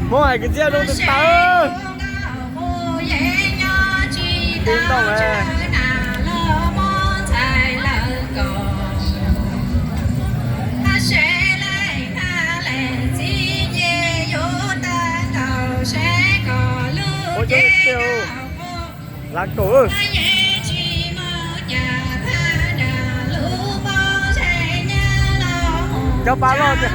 Hmoob hais kwv txhiaj zoo tas tas. Tib ntoo. Ua coob tiag tiag. Lav kaum. Cov pab loj tiag.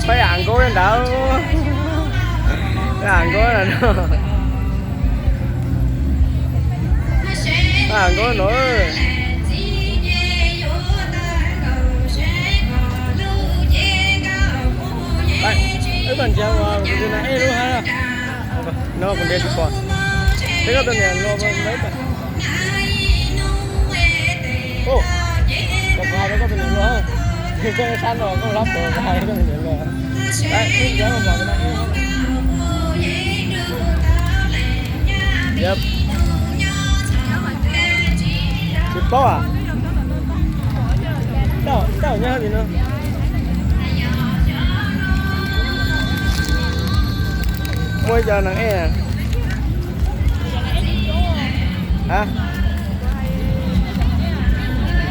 Peb am nkaub li ntawd. Peb am nkaub no. Peb am nkaub no. Wb koj nrhiav kuv tus nas ej lub hab. No kuv nrhiav tsis pom. Peb koj tus niam luag. Koj hais rau koj tus niam luag. Koj sab no koj hlab puas, koj hais rau koj tus niam luag. Tsis paub a? Tau, tau nyob li no. Muaj ib co nas ej.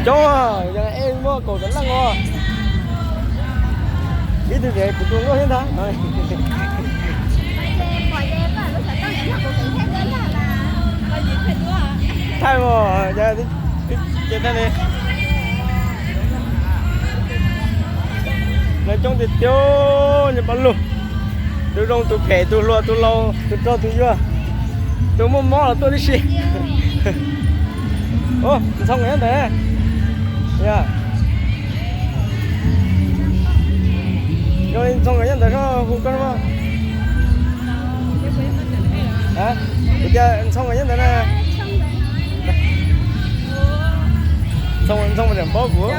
Coob, yog nas ej muaj kaum tawm leej os. Ib tug ces kuv tus nkauj thiab ntag. Thaij mas, ces thaij li. Lawv coob tiag tiag, nyob pab lug. Tus zoo tus phem, tus hluas tus laus, tus rog tus yuag, tus muaj mob los tuaj tib si. Ntxhoo nyob ntawd. Yog, yog li ntxhoo nyob ntawd no hu koj. Kuv tias ntxhoo nyob ntawd na. Ntxhoo, ntxhoo mas tseem paub kuv.